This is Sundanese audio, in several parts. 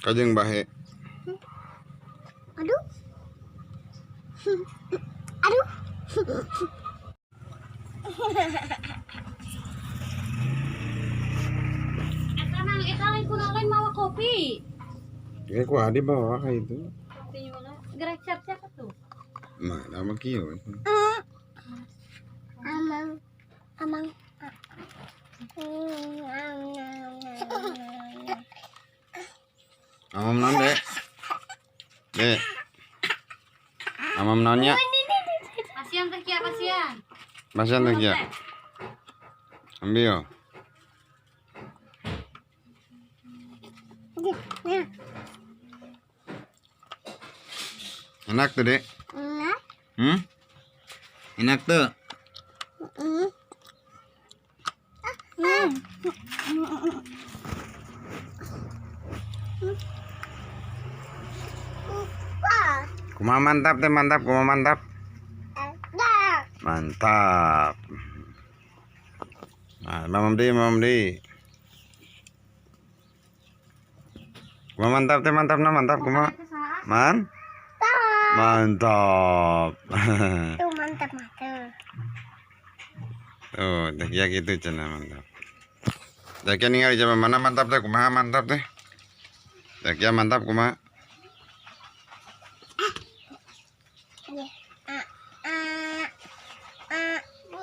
Kajeng bahe. Aduh. Aduh. Eta nang eta lain kunaon, lain mawa kopi. Ya ku Adi bawa ka itu. Kopi mana? Gerak cap-cap tuh. Mana mah kieu. Amang. Amang. Amam naon, Dek? Dek. Amam naonnya? Pasian teh kia, pasian. Pasian teh kia. Ambil. Enak tuh, Dek. Enak. Hmm? Enak tuh. Hmm. Kumaha mantap teh, mantap, kumaha mantap. Mantap. Nah, mamam di, mamam di. Kumaha mantap teh, mantap nah, mantap kumaha. Man? Mantap. Tuh mantap mantap. Tuh, teh ya gitu cenah mantap. Teh kia ningali coba mana mantap teh, kumaha mantap teh. Teh kia mantap kumaha.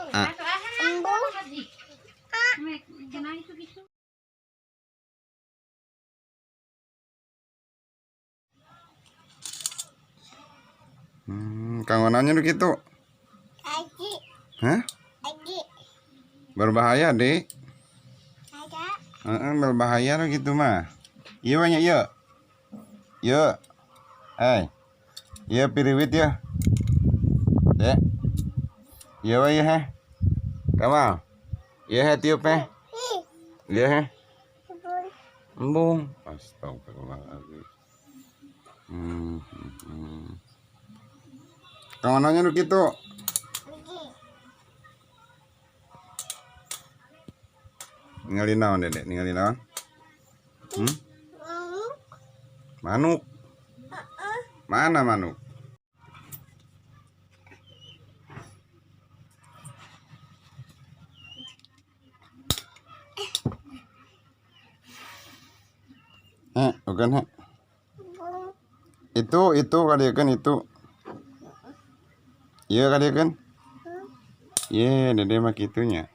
Ah. Embung. Kang nanya nu kitu. Aji. Hah? Aji. Berbahaya, Dek. Ada. Heeh, berbahaya nu kitu mah. Ieu banyak ieu. Ieu. Eh. Ieu piriwit ya. Dek. Ieu we ieu heh. Kamal. Ieu heh tiup heh. Ieu heh. Embung. Astagfirullahaladzim. Kang nanya nu kitu. Ningali naon, Dedek? Ningali naon? Hmm? Manuk. Mana manuk? Eh, bukan he. Itu kali kan itu. Iya kali kan? Iya, Dede mah kitunya.